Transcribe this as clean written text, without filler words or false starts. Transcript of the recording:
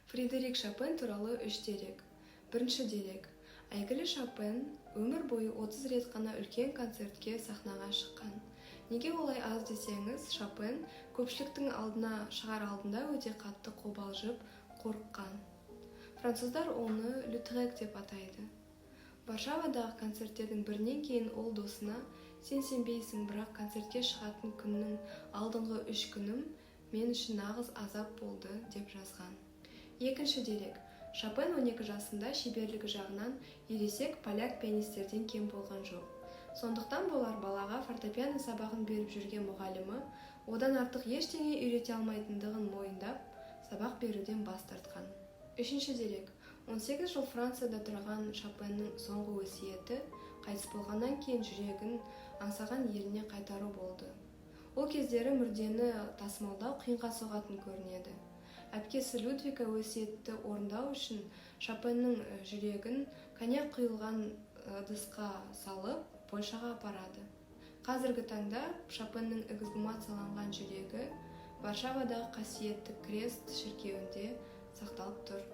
Фредерик Шопен туралы үш дерек. Бірінші дерек. Әйгілі Шопен өмір бойы 30 рет қана үлкен концертке сахнаға шыққан. Неге олай аз десеңіз, Шопен көпшіліктің алдына шығар алдында өте қатты қобалжып, қорыққан. Француздар оны Лютрек деп атайды. Варшавадағы концерттердің бірінен кейін ол досына: «Сен сенбейсің, бірақ концертке шығатын күннің алдыңғы 3 күнім мен үшін нағыз азап болды», – деп жазған. Екінші дерек. Шопен 12 жасында шеберлігі жағынан ересек поляк пианистерден кем болған жоқ. Сондықтан болар, балаға фортепиано сабағын беріп жүрген мұғалімі одан артық ештеңе үйрете алмайтындығын мойындап, сабақ беруден бас тартқан. Үшінші дерек. 18 жыл Францияда тұрған Шопеннің соңғы өсиеті қайтыс болғаннан кейін жүрегін аңсаған еліне қайтару болды. Ол кездері мүрдені тасымалдау қиынға соғатын көрінеді. Әпкесі Людвика өсиетті орындау үшін Шопеннің жүрегін коньяк құйылған ыдысқа салып, Польшаға апарады. Қазіргі таңда Шопеннің эксгумацияланған жүрегі Варшавадағы Қасиетті Крест шіркеуінде сақталып тұр.